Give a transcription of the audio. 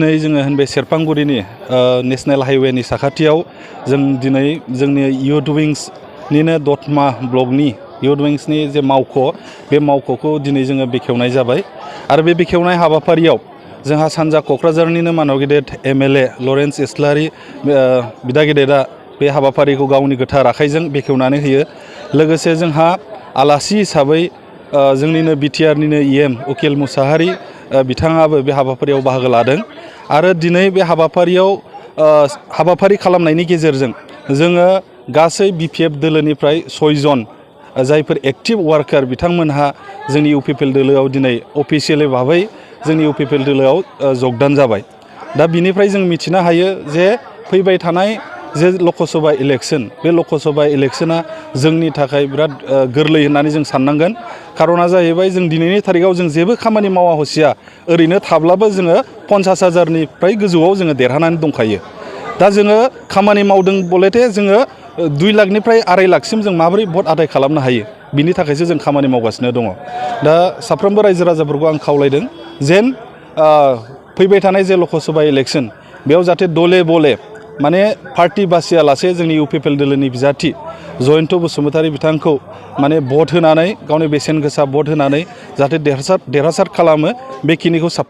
दिनै जोङो होनबाय सेरफांगुरिनि नेशनेल हाइवेनि साखाथियाव जों दिनै जोंनि इयुथ विंसनिनो दतमा ब्लकनि इयुथ विंसनि जे मावख' बे मावख'खौ दिनै जोङो बेखेवनाय जाबाय आरो बे बेखेवनाय हाबाफारियाव जोंहा सानजा क'क्राझारनिनो मानव गेदेर MLA लरेन्स इस्लारि बिदा गेदेरा बे हाबाफारिखौ गावनि गोथार आखाइजों बेखेवनानै होयो। लोगोसे जोंहा आलासि हिसाबै जोंनिनो BTRनिनो EM उकिल मुसाहारि बिथाङाबो बे हाबाफारियाव बाहागो लादों आरो दिनै बे हाबाफारियाव हाबाफारि खालामनायनि गेजेरजों जोङो गासै BPF दोलोनिफ्राय 6 जन जायफोर एक्टिभ वार्कार बिथांमोनहा जोंनि UPPL दोलोआव दिनै अफिसियेलि भाबै जोंनि UPPL दोलोआव जगदान जाबाय। दा बिनिफ्राय जों मिथिनो हायो जे फैबाय थानाय जे लकसभा इलेक्सन बे लकसभा इलेक्सना जोंनि थाखाय बिराद गोरलै होननानै जों साननांगोन। खारना जाहैबाय जों दिनैनि थारिखआव जों जेबो खामानि मावा हसिया ओरैनो थाब्लाबो जोङो 50,000निफ्राय गोजौआव जोङो देरहानानै दंखायो। दा जोङो खामानि मावदों बलेथे जोङो 2 लाखनिफ्राय 2.5 लाखसिम जों माबोरै भट आदाय खालामनो हायो बिनि थाखायसो जों खामानि मावगासिनो दङ। दा साफ्रोमबो रायजो राजाफोरखौ आं खावलायदों जेन फैबाय थानाय जे लकसभा इलेक्सन बेयाव जाहाथे दले बले माने पार्टी बासियालासे जोंनि UPPL दोलोनि बिजाथि जयन्त बसुमतारी बिथांखौ माने भट होनानै गावनि बेसेन गोसा भट होनानै जाहाथे देरहासार खालामो बेखिनिखौ